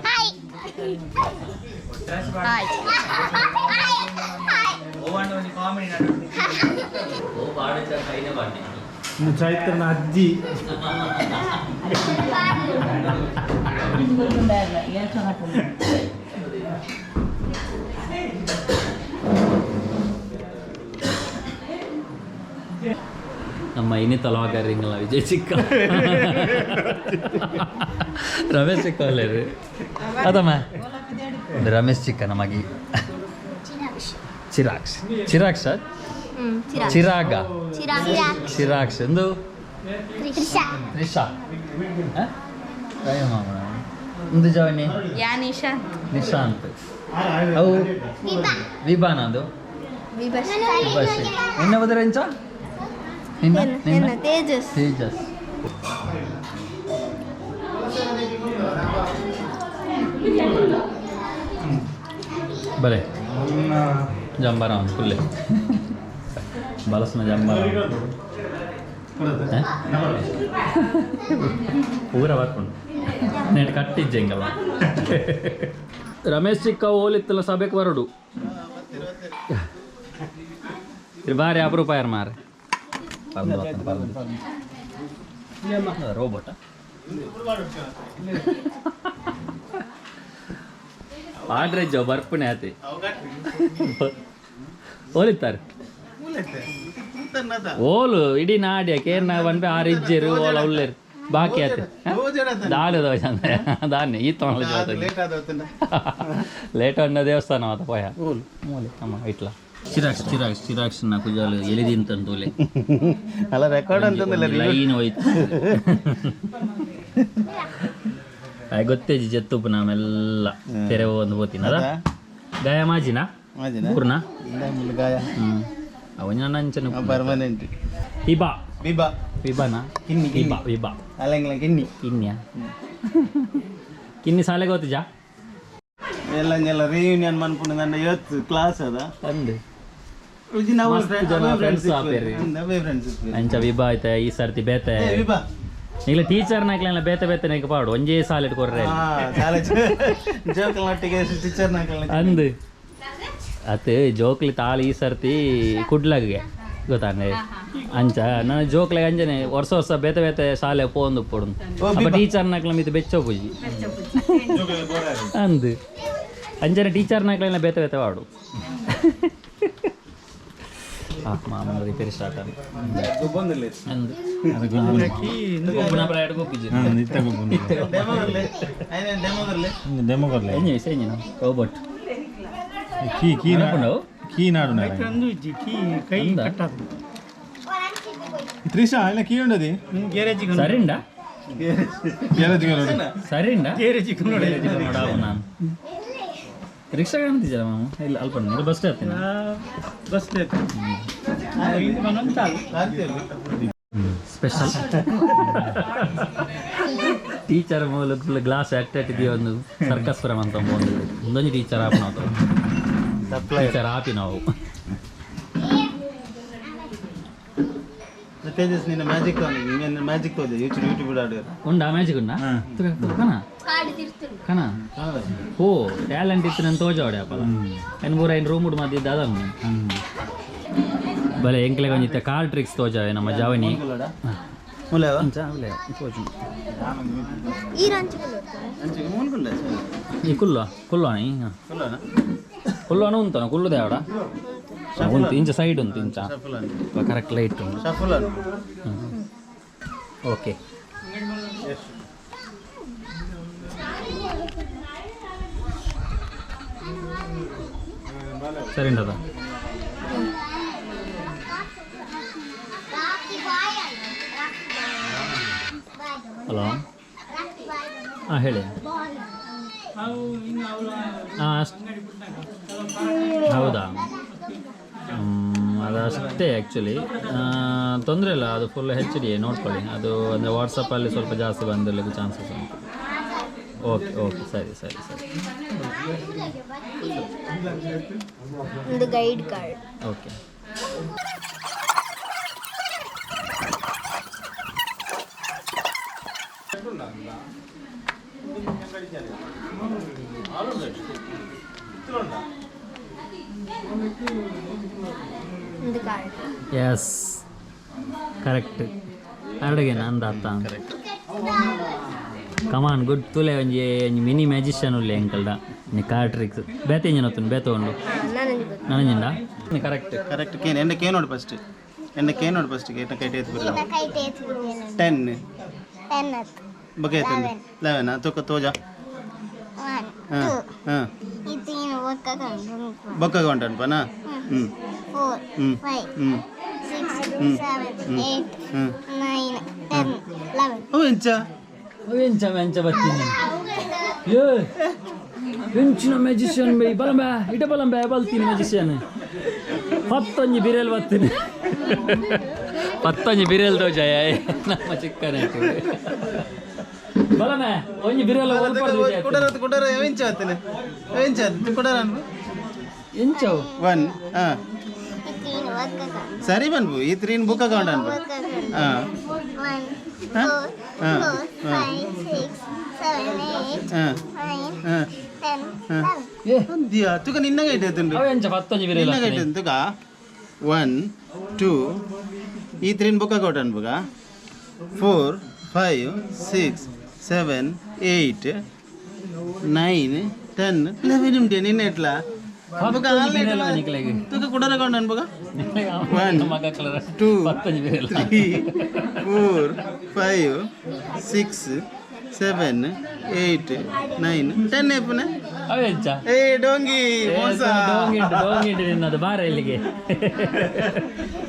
Speaker 3: hi hi
Speaker 4: hi
Speaker 3: hi
Speaker 5: ಚೈತ್ರನ ಅಜ್ಜಿ
Speaker 1: ನಮ್ಮ ಇನ್ನಿತ ಲಾಗರಿಂಗಲ್ಲ ವಿಜಯ್ ಚಿಕ್ಕ ರಮೇಶ್ ಚಿಕ್ಕ ಅಲ್ಲರಿ ಅದಮ್ಮ ರಮೇಶ್ ಚಿಕ್ಕ ನಮಗೆ ಚಿರಾಗ್ ಚಿರಾಗ್ ಸರ್ ಚಿರಾಗ
Speaker 3: ಚಿರಾಗ್
Speaker 1: ಚಿರಾಗ್ ಎಂದು
Speaker 3: ತ್ರಿಷಾ
Speaker 1: ತ್ರಿಷಾ ಒಂದು ಜವನಿ
Speaker 4: ಯಾ ನಿಶಾಂತ್
Speaker 1: ನಿಶಾಂತ್ ಅವು
Speaker 3: ವಿಭಾ
Speaker 1: ವಿಭಾನ ಅದು
Speaker 4: ವಿಭಾಷ್
Speaker 1: ವಿಭಾಷ್ ಎನ್ನ ಬದರ ಎಂಚ ನಿನ್ನ
Speaker 3: ತೇಜಸ್.
Speaker 1: ತೇಜಸ್. ಬಲೆ ಜಂಬಾರ ಒಂದು ಫುಲ್ಲೆ ಬಲಸ್ನ ಜಂಬಾರ ಪೂರ ಬರ್ಕೊಂಡು ನೆಟ್ ಕಟ್ಟಿಜ್ಜೆ ಹಿಂಗಲ್ಲ. ರಮೇಶ್ ಚಿಕ್ಕ ಓಲಿತ್ತಲ್ಲ ಸಭೆಗೆ ಬರಡು ಬಾರಿ ಅಪರೂಪ ಯಾರು ಮಾರೆ. ರೋಬೋಟ ಆಡ್ರೆಜ್ಜ ಬರ್ಪಣೆ ಆತಿ ಓಲಿತ್ತಾರೆ ಓಲು ಇಡೀ ನಾಡ್ಯ ಕೇರ್ನ ಪನ್ಪೆ ಆರು ಇಜ್ಜೆರು ಓಲ ಉಲ್ಲೇರು ಬಾಕಿ ಆತೆ ದಾಲು ದೋಷ ದಾನ್ಯ ಈ ತೊಂದ್ರೆ ಲೇಟ್ ಅನ್ನ ದೇವಸ್ಥಾನ ಆತ ಪೋಯ ಮೂಲೆ ಅಮ್ಮ ಇಟ್ಲ ಚಿರಾಕ್ಸ್ ಚಿರಾಕ್ಸ್ ಚಿರಾಕ್ಸ್ ನ ಕುಜಾಲು ಎಲಿದಿಂತಂತೋಲೆ.
Speaker 2: ಅಲ್ಲ ರೆಕಾರ್ಡ್ ಅಂತಂದಿಲ್ಲ.
Speaker 1: ಲೈನ್ ಹೋಯ್ತು. ಗೊತ್ತೇಜಿ ಜತ್ತುಪ್ಪು ನಾವೆಲ್ಲ ತೆರೆ ಒಂದು ಹೋತಿನ ಅದ ಗಾಯ ಮಾಜಿನ
Speaker 2: ಮಾಜಿನ?
Speaker 1: ಪೂರ್ಣ.
Speaker 2: ಗಾಯ.
Speaker 1: ಹ್ಮ್ ಅವನ ಅಂಚನೆ.
Speaker 2: ಪರ್ಮನೆಂಟ್.
Speaker 1: ವಿಬಾ.
Speaker 2: ಬಿಬಾ.
Speaker 1: ವಿಬಾನ?
Speaker 2: ಕಿನ್ನಿ.
Speaker 1: ವಿಬಾ ವಿಬಾ.
Speaker 2: ಅಲ್ಲಂಗಿಲ್ಲ, ಕಿನ್ನಿ.
Speaker 1: ಕಿನ್ಯಾ ಕಿನ್ನಿ ಸಾಲೆಗೆ ಹೋತಿಜಾ?
Speaker 2: ಎಲ್ಲ ಎಲ್ಲ ರಿಯೂನಿಯನ್ ಮನ್ಪುಂಡು ನನ್ನ ಇವತ್ತು ಕ್ಲಾಸ್ ಅದ.
Speaker 1: ಅಂದು
Speaker 2: ನಾವು
Speaker 1: ಮಸ್ತ್ ಜನ friends ಆಪೇರು.
Speaker 2: ಫ್ರೆಂಡ್ಸ್.
Speaker 1: ಅಂಚ ವಿಬಾ ಆಯ್ತ ಈ ಸರ್ತಿ ಬೇತೆ.
Speaker 2: ವಿಬಾ.
Speaker 1: ಇಲ್ಲ ಟೀಚರ್ ನಾಕ್ಲೆಲ್ಲ ಬೇತೆ ಬೇತೆ ನೆಕ್ ಪಾಡು ಒಂಜೇ ಸಾಲೆಟ್ ಕೊರ್ರೆ.
Speaker 2: ಹಾ ಕಾಲೇಜ್ ಜೋಕಲ್ನೊಟ್ಟಿಗೆ ಟೀಚರ್ ನಾಕಲ್ನ.
Speaker 1: ಅಂದು ಅತ್ ಜೋಕ್ಲಿ ತಾಳು ಈ ಸರ್ತಿ ಕುಡ್ಲಗೆ ಗೊತ್ತಾನೆ ಅಂಚ ನನ್ನ ಜೋಕ್ಲೆ ಅಂಜನೆ ವರ್ಷ ವರ್ಷ ಬೇತೆ ಬೇತೆ ಶಾಲೆ ಪೋಂದು ಪೋಡು ಅಪ್ಪ ಟೀಚರ್ ನಾಕ್ಲ ಮಿತ್ ಬೆಚ್ಚ ಪೂಜಿ ಅಂದು ಅಂಜನೆ ಟೀಚರ್ ನಾಕ್ಲೆಲ್ಲ ಬೇತೆ ಬೇತೆ ವಾಡು. ಮಾಮನ ರಿಪೇರಿ ಸ್ಟಾರ್ಟ್
Speaker 2: ಗೊಬ್ಬೊಂದಿಲ್ಲ.
Speaker 1: ಅಂದು ಗೊಬ್ಬನ ಪ್ರಾಯಡ್ ಗೊಪ್ಪಿಜಿ.
Speaker 2: ಡೆಮೋ ಬರ್ಲಿ, ಡೆಮೋ ಬರ್ಲಿ.
Speaker 5: ಡೆಮೋ ಕೊರ್ಲೆ.
Speaker 1: ಎಂಜಿ ಎಂಜಿನ ರೋಬೋಟ್.
Speaker 5: Key key.
Speaker 1: ನಡಪುಂಡವು?
Speaker 5: ಕೀ ನಾಡು.
Speaker 6: ಅಂದು ಇಜ್ಜಿ ಕೀ ಕೈ
Speaker 1: ಅಂದ?
Speaker 6: ಕಟ್ಟಾತು.
Speaker 5: ತ್ರಿಷಾ ಇಲ್ಲ ಕೀ ಉಂಡದಿ.
Speaker 6: ಗ್ಯಾರೇಜಿಗೆ.
Speaker 1: ಸರಿಂಡ.
Speaker 5: ಗ್ಯಾರೇಜ್.
Speaker 1: ಸರಿಂಡ.
Speaker 6: ಗ್ಯಾರೇಜಿಗೆ ನೋಡಿ.
Speaker 1: ನಾನು ರಿಕ್ಷಾ ಕಾಣ್ತಿದ್ದೀರ ಮಾಮ ಇಲ್ಲ ಅಲ್ಪ ಬಸ್ ಹತ್ತೀನಿ.
Speaker 6: ಬಸ್ ಚಾಲು.
Speaker 1: ಸ್ಪೆಷಲ್ ಟೀಚರ್ ಮೂಲ ಫುಲ್ ಗ್ಲಾಸ್ ಅಟ್ಟಿ ಒಂದು ಸರ್ಕಸ್ ಪುರಂ ಅಂತ ಒಂದು ಒಂದೊಂದು ಟೀಚರ್ ಆಪ್ ನಾವು ಟೀಚರ್ ಆಪಿ ನಾವು.
Speaker 2: ತೇಜಸ್ ನಿನ್ನ ಮ್ಯಾಜಿಕ್, ನಿನ್ನ ಮ್ಯಾಜಿಕ್ ತೋಜ ಯೂಟ್ಯೂಬ್ ಯೂಟ್ಯೂಬ್ ಆಡಿದ್ರು.
Speaker 1: ಉಂಡಾ ಮ್ಯಾಜಿಕ್ ಉಂಡಾ ಕಣ ಕಣ ಓ ಟ್ಯಾಲೆಂಟ್ ಇತ್ತು ನಾನು ತೋಜಾವಡೆ ಅಪ್ಪಲ ಏನು ಪೂರ ಏನು ರೂಮ್ ಮದ್ದಿದ್ದ ಅದ ಬಲೆ ಎಂಕ್ಲೆ ಒಂಜಿತ್ತೆ ಕಾರ್ ಟ್ರಿಕ್ಸ್ ತೋಜಾವೆ ನಮ್ಮ ಜವನಿ.
Speaker 2: ಮುಲೇವ.
Speaker 1: ತೋಜು.
Speaker 3: ಈ ರಂಚುಗಳು.
Speaker 2: ಅಂಚಿಗೆ ಮೂಲ್ಗುಲ್ಲ.
Speaker 1: ಈ ಕುಲ್ಲ ಕುಲ್ಲೋಣ
Speaker 2: ಕುಲ್ಲನ.
Speaker 1: ಕುಲ್ಲೋಣ ಉಂಟು ಕುಲ್ಲುದೆ ಅವಡ ಉಂಟು ಇಂಚ ಸೈಡ್ ಉಂಟು ಇಂಚ ಕರೆಕ್ಟ್ ಲೈಟ್ ಉಂಟು.
Speaker 2: ಶಫುಲ್.
Speaker 1: ಓಕೆ ಸರಿ ಉಂಟದ. ಹಲೋ, ಹಾಂ ಹೇಳಿ. ಹಾಂ ಅಷ್ಟು ಹೌದಾ? ಅದಷ್ಟೇ ಆ್ಯಕ್ಚುಲಿ ತೊಂದರೆ ಇಲ್ಲ. ಅದು ಫುಲ್ ಹೆಚ್ ಡಿ ನೋಡ್ಕೊಳ್ಳಿ. ಅದು ಅಂದರೆ ವಾಟ್ಸಪ್ಪಲ್ಲಿ ಸ್ವಲ್ಪ ಜಾಸ್ತಿ ಬಂದಿರಲಿಕ್ಕೆ ಚಾನ್ಸಸ್ ಉಂಟು. ಓಕೆ ಓಕೆ ಸರಿ ಸರಿ ಸರಿ.
Speaker 3: ಒಂದು ಗೈಡ್ ಕಾರ್ಡ್.
Speaker 1: ಓಕೆ
Speaker 3: ಒಂದು ಕಾರ್ಡ್.
Speaker 1: ಎಸ್ ಕರೆಕ್ಟ್ ಅರಡಿಗೆ ನಂದು ಅರ್ಥ. ಕಮಾನ್ ಗುಡ್ ತುಲೆ ಒಂಜಿ ಒಂಜಿ ಮಿನಿ ಮ್ಯಾಜಿಷಿಯನ್ ಉಲ್ಲೆ ಅಂಕಲ್ಡ ನೀ ಕಾರ್ ಟ್ರಿಕ್ಸ್ ಬೇತೆ ಇಂಜಿನ್ ಹೊತ್ತುಂಡು ಬೇತೆ ಉಂಡು.
Speaker 3: ನನಗೆ ಗೊತ್ತು.
Speaker 1: ನನಜಿಂದ ಕರೆಕ್ಟ್.
Speaker 2: ಕರೆಕ್ಟ್ ಕೇನ್ ಎಂಡ ಕೇ ನೋಡು ಫಸ್ಟ್, ಎಂಡ ಕೇ ನೋಡು ಫಸ್ಟ್ ಏಟ ಕೈಟ್ ಎತ್ತು ಬಿಡಲ್ಲ.
Speaker 3: ಕೈಟ್ ಏತ್ಬಿಡ್ತೇನೆ.
Speaker 2: 10.
Speaker 3: 10 ಹತ್ತು.
Speaker 2: ಬಗೆ ಎತ್ತಂದು 11 ತೂಕ ತೋಜ.
Speaker 3: 1.
Speaker 2: ಹಾಂ.
Speaker 3: 2.
Speaker 2: ಹಾಂ.
Speaker 3: ಇದು ಏನು ಒಕ್ಕ ಕಂಡು.
Speaker 2: ಬೊಕ್ಕಗ ಉಂಟನ್ಪನಾ? ಹ್ಞೂ.
Speaker 3: 4.
Speaker 2: ಹ್ಞೂ.
Speaker 3: 5.
Speaker 2: ಹ್ಞೂ.
Speaker 3: 6, 7, 8.
Speaker 2: ಹ್ಞೂ.
Speaker 3: 9, 10, 11.
Speaker 2: ಓ ಎಂಚ.
Speaker 1: ಎಂಚ ಎಂಚ ಬರ್ತೀನಿ ಏ ಎಂಚಿನ ಮ್ಯಾಜಿಷಿಯನ್ ಬೈ ಬಲಂಬೆ ಇಟ ಬಲಂಬೆ ಬಲ್ತೀನಿ ಮ್ಯಾಜಿಷಿಯನ್ ಪತ್ತೊಂಜಿ ಬಿರೆಲ್ ಬರ್ತೀನಿ. ಪತ್ತೊಂಜಿ ಬಿರಿಯಲ್ ತೋಜಾಯ ನಮ್ಮ ಚಿಕ್ಕನೆ ಬಲನೆ ಒಂಜಿ ಬಿರಿಯಲ್
Speaker 2: ಕುಡರ ಕುಡರ ಎಂಚಾತನೆ ಎಂಚಾತ ಕುಡರ
Speaker 1: ಎಂಚವು
Speaker 2: ಒನ್ ಹಾಂ ಸರಿ ಬನ್ಬು ಈ ತ್ರೀನ್ ಬುಕ್ ಅಕೌಂಟ್ ಅನ್ಬು ಹಾಂ
Speaker 3: 1 4 4 5 6 7 8
Speaker 2: ಹಾಂ
Speaker 3: 9
Speaker 2: ಹಾಂ
Speaker 3: 10 11.
Speaker 2: ಅಂದ್ಯಾ ತುಕ ನಿನ್ನಗ ಇಟ್ಟೆ
Speaker 1: ಅವ ಎಂಚ ಪತ್ತೊಂಜಿ ಬಿರಿಯಲ್
Speaker 2: ನಿನ್ನಗ ಇಟ್ಟೆ ತುಕ 1 2 ಈ ತ್ರೀನ್ ಬುಕ್ ಅಕೌಂಟ್ ಅನ್ಬುಗ 4 5 6 7 8 9 10 11 ಉಂಟೆ ನಿನ್ನ ಎಟ್ಲಾ ತುಕ ಕುಡರ ಅಕೌಂಟ್ ಅನ್ಬುಗ 1 2 3 4 5 6 7 8 9 10 ಏಪುನೆ
Speaker 1: ಅವ ಎಂಚ
Speaker 2: ಏ ಡೋಂಗಿ ಮೋಸ
Speaker 1: ಡೋಂಗಿ ಉಂಟು ಡೋಂಗಿ ಉಂಟು ನಿನ್ನದು ಬಾರ ಇಲ್ಲಿಗೆ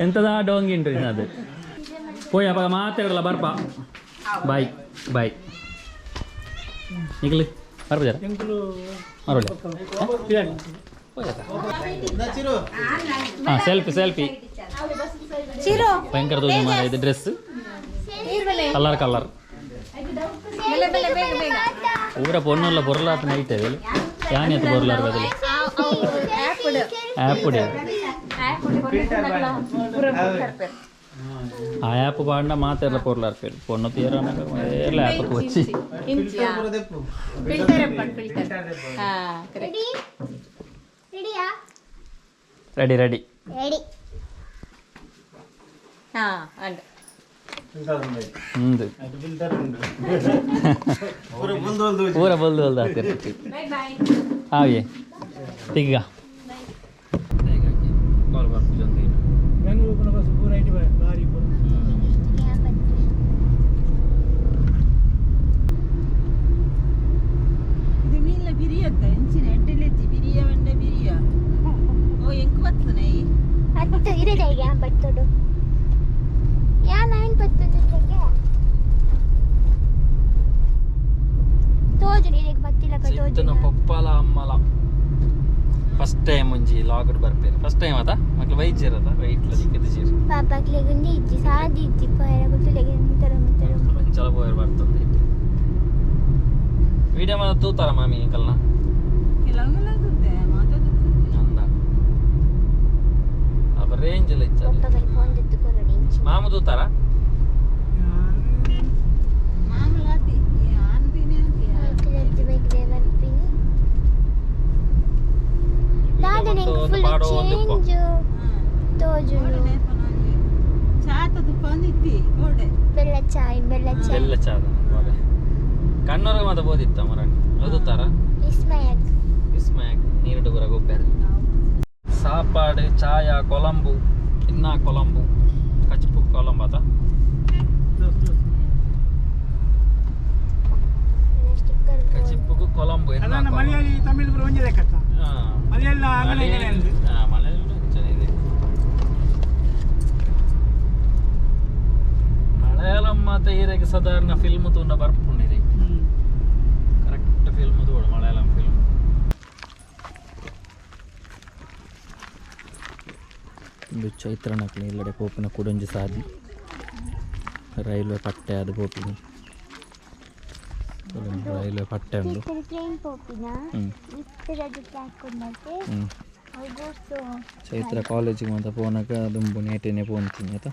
Speaker 1: ಎಂತದ ಡೋಂಗಿ ಉಂಟು ನಿನ್ನದು ಪೋಯ್ ಅಪ್ಪ ಮಾತಾಡಲ್ಲ ಬರ್ಪ ಬಾಯ್ ಬಾಯ್ ನಿಗಲಿ ಬರ್ಪ ಜರ ಮರೋಲೆ ಹಾಂ ಸೆಲ್ಫಿ ಸೆಲ್ಫಿ
Speaker 4: ಚಿರು
Speaker 1: ಭಯಂಕರ ತೋಜು ಮಾರ್ರೆ ಇದು ಡ್ರೆಸ್ ಕಲರ್ ಕಲರ್
Speaker 4: ಬೆಲೆ ಬೆಲೆ ಬೇಗ ಬೇಗ
Speaker 1: ಊರ ಪೊನ್ನುಲ್ಲ ಬೊರ್ಲಾತ್ ನೈಟ್ ಅದೆಲ್ಲ ಯಾನ್ ಬೊರ್ಲಾರ್ ಬದಲು ಆ್ಯಪ್ ಆ ಆ್ಯಪ್ ಪಾಂಡ ಮಾತೆಲ್ಲ ಪೊರ್ಲಾರ್ ಪೇರು ಪೊಣ್ಣು ತೀರ ಎಲ್ಲ ಆ್ಯಪ್ వచ్చి
Speaker 4: ಫಿಲ್ಟರ್ ಫಿಲ್ಟರ್ ಹಾ ಕರೆಕ್ಟ್
Speaker 3: ರೆಡಿ ರೆಡಿಯಾ
Speaker 1: ರೆಡಿ ರೆಡಿ
Speaker 3: ರೆಡಿ
Speaker 4: ಹಾ ಅಂಡ್
Speaker 1: ಹ್ಞೂ ಪೂರ ಬಲ್ದು ಬಲ್ದು ಆಗ್ತಿರ್
Speaker 4: ಬೈ ಬೈ
Speaker 1: ಹಾಗೆ ತಿಗ್ಗ
Speaker 6: ಬೆಂಗಳೂರು ಬಸ್ ಪೂರ IT ಭಾರಿ ಪೂರ
Speaker 7: ಇದು ಮೀನ್ಲ ಬಿರಿಯತ್ತ ಎಂಚಿನ ಎಡ್ಡೆಲೆಜ್ಜಿ ಬಿರಿಯ ವೆಂಡ ಬಿರಿಯ ಓ ಎಂಕ್ ಬರ್ತನೆ
Speaker 3: ಹತ್ತು ಇರದೆ ಯಾ ಬತ್ತೋಡು ಯಾ ನೈನ್ ಪತ್ತೊಂದು ತೋಜು ನೀರಿಗೆ ಬತ್ತಿಲ್ಲ
Speaker 1: ಸಿತ್ತನ
Speaker 3: ತೋಜು
Speaker 1: ಪಪ್ಪಲ ಅಮ್ಮಲ ಫಸ್ಟ್ ಟೈಮ್ ಒಂಜಿ ಲಾಗ್ಡ್ ಬರ್ಪೇರು ಫಸ್ಟ್ ಟೈಮ್ ಅದ ಮಕ್ಳು ವೈದ್ಯರ ಅದ ವೈಟ್ಲ ದಿಕ್ಕದ ಜೀರ್
Speaker 3: ಪಾಪಕ್ಲೆಗುಂದು ಇಜ್ಜಿ ಸಾದಿ ಇಜ್ಜಿ ಪೋಯರ ಗೊತ್ತುಲೆಗೆ ಮುತ್ತರ ಮುತ್ತರ
Speaker 1: ಒಂಚಲ ಪೋಯರ್ ಬರ್ತದೆ ವಿಡಿಯೋ ಮಾತ್ರ ತೂತಾರ ಮಾಮಿ ಅಂಕಲ್ನ
Speaker 7: ಕೆಲವೆಲ್ಲ ತುತ್ತೆ ಮಾತಾಡುತ್ತೆ
Speaker 1: ಅಂದ ಅಲ್ಪ ರೇಂಜ್ ಎಲ್ಲ ಇಚ್ಚ
Speaker 3: ಪಪ್ಪಗಲಿ ಫೋನ್ ಎತ್ತುಕೊರಡಿ ಇಂಚಿ
Speaker 1: ಮಾಮು ತೂತಾರ
Speaker 7: ಮಾಮೂಲಾತಿ ಆನ್ಪಿನೇ
Speaker 3: ಬೈಕ್ ಬರ್ತೀನಿ ದಾದನೆ ಫುಲ್ ಚೇಂಜ್ ತೋಜು
Speaker 7: ಚಾತ ತುಪ್ಪಂದಿತ್ತಿ ಕೋಡೆ
Speaker 3: ಬೆಲ್ಲ ಚಾಯ್ ಬೆಲ್ಲ ಚಾಯ್
Speaker 1: ಬೆಲ್ಲ ಚಾದ ಕಣ್ಣೂರ್ಗೆ ಮಾತ್ರ ಬೋದಿತ್ತ ಮರ ಓದುತ್ತಾರ
Speaker 3: ವಿಸ್ಮಯ
Speaker 1: ವಿಸ್ಮಯ ನೀರುಡು ಪೂರ ಗೊಬ್ಬರ ಸಾಪಾಡು ಚಾಯ ಕೊಲಂಬು ಇನ್ನ ಕೊಲಂಬು ಕಚ್ಪು ಕೊಲಂಬು ಆತ
Speaker 3: ಸ್ಟಿಕ್ಕರ್
Speaker 1: ಕಚಿಪ್ಪುಗು ಕೊಲಂಬು ಇನ್ನ
Speaker 6: ಅಲ್ಲ ಮಲಯಾಳಿ ತಮಿಳ್ ಪೂರ ಒಂಜಿ ಲೆಕ್ಕ ಮಲಯಾಳ ಆಂಗ್ಲ ಇಂಗ್ಲೆಂಡ್
Speaker 1: ಮಲಯಾಳಿ ಚೆನ್ನಾಗಿದೆ ಮಲಯಾಳಂ ಮಾತ ಈರೆಗೆ ಸಾಧಾರಣ ಫಿಲ್ಮ್ ತೂಂಡ ಬರ್ಪುಂಡು ಕರೆಕ್ಟ್ ಫಿಲ್ಮ್ ತೋಡು ಮಲಯಾಳಂ ಫಿಲ್ಮ್ ಒಂದು ಚೈತ್ರನಕ್ಲೆ ಇಲ್ಲಡೆ ಪೋಪಿನ ಕುಡೊಂಜಿ ಸಾದಿ ರೈಲ್ವೆ ಪಟ್ಟೆ ಅದು ಪೋಪಿನಿ ರೈಲ್ವೆ ಪಟ್ಟೆ ಉಂಡು
Speaker 3: ಟ್ರೈನ್ ಪೋಪಿನ
Speaker 1: ಹ್ಮ್.
Speaker 3: ಇತ್ತರದ್ದು ಹಾಕೊಂಡಂತೆ
Speaker 1: ಹ್ಮ್.
Speaker 3: ಗೂಡ್ಸು
Speaker 1: ಚೈತ್ರ ಕಾಲೇಜಿಗೆ ಮಾತ್ರ ಪೋನಾಗ ದುಂಬು ನೇಟೇನೆ ಪೋಂತೀನಿ ಆಯ್ತಾ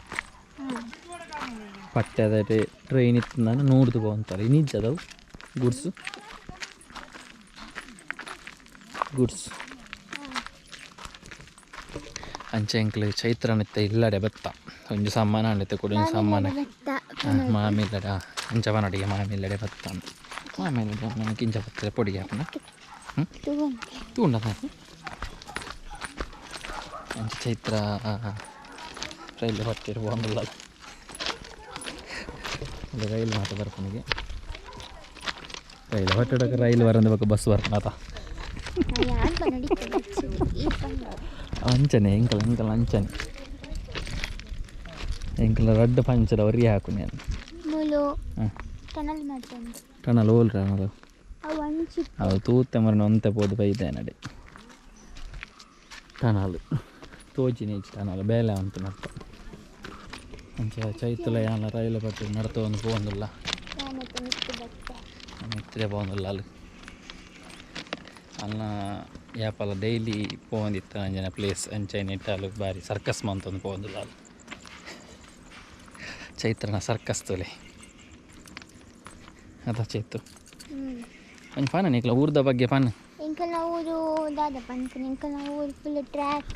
Speaker 1: ಪಟ್ಟೆ ಅದೇ ಟ್ರೈನ್ ಇತ್ತು ನಾನು ನೋಡ್ದು ಪೋಂತಾರೆ ನಿಜ ಅದವು ಗುಡ್ಸು ಗುಡ್ಸ್ ಅಂಚೆ ಎಂಕ್ಲು ಚೈತ್ರನಿತ್ತೆ ಇಲ್ಲಡೆ ಬತ್ತ ಒಂಜಿ ಸಾಮಾನು ಅಂಡಿತ್ತೆ ಕೂಡ ಒಂಜಿ ಸಾಮಾನು
Speaker 3: ಭತ್ತ
Speaker 1: ಮಾಮಿಲ್ಲಡೆ ಅಂಚ ಬನಡಿಗೆ ಮಾಮಿಲ್ಲಡೆ ಬತ್ತ ಮಾಮಿಲ್ಲಡೆ ನನಗೆ ಇಂಚ ಬರ್ತದೆ ಪೊಡಿಗೆ ಹಾಕೋಣ ತೂಂಡ ಅಂಚೆ ಚೈತ್ರ ರೈಲು ಬರ್ತೀರಿ ಬಾಂಬಲ್ಲ ರೈಲ್ ಮಾತ್ರ ಬರ್ಪನಿಗೆ ರೈಲು ಹೊಟ್ಟೆ ರೈಲ್ ಬರಂದ ಬೊಕ್ಕ ಬಸ್ ಬರ್ಪನಾತ ಅಂಚನೆ ಎಂಕಲ್ ಎಂಕಲ್ ಅಂಚನೆ ಎಂಕಲ್ ರಡ್ಡ್ ಪಂಚದ ಒರಿ ಹಾಕು ನಾನು
Speaker 3: ಮುಲು
Speaker 1: ಹಾಂ
Speaker 3: ಟನಲ್ ಮಾಡ್ತಾನೆ
Speaker 1: ಟನಲ್ ಓಲ್ ಟನಲ್
Speaker 3: ಅವು ಅಂಚಿ
Speaker 1: ಅವು ತೂತೆ ಮರಣ ಒಂತೆ ಪೋದು ಬೈದೆ ನಡೆ ಟನಲ್ ತೋಜಿನ ಟನಲ್ ಬೇಲೆ ಅಂತ ಮತ್ತ ಅಂಚ ಚೈತುಲ ಯಾನ ರೈಲು ಪಟ್ಟು ನಡತೊಂದು ಪೋವೊಂದುಲ್ಲ ಮಿತ್ರೆ ಪೋವೊಂದುಲ್ಲ ಅಲ್ಲಿ ಅಲ್ನ ಯಾಪಲ ಡೈಲಿ ಪೋವೊಂದಿತ್ತ ಅಂಜನ ಪ್ಲೇಸ್ ಅಂಚನೆ ಇಟ್ಟಾಲು ಬಾರಿ ಸರ್ಕಸ್ ಮಂತೊಂದು ಪೋವೊಂದುಲ್ಲ ಅಲ್ಲಿ ಚೈತ್ರನ ಸರ್ಕಸ್ ತುಲೆ ಅದ ಚೈತು ಒಂಜಿ ಪಾನ ನಿಕ್ಲ ಊರ್ದ ಬಗ್ಗೆ ಪಾನ
Speaker 3: ಎಂಕಲ್ನ ಊರು ದಾದ ಪನ್ಪುನ ಎಂಕಲ್ನ ಊರು ಫುಲ್ ಟ್ರ್ಯಾಕ್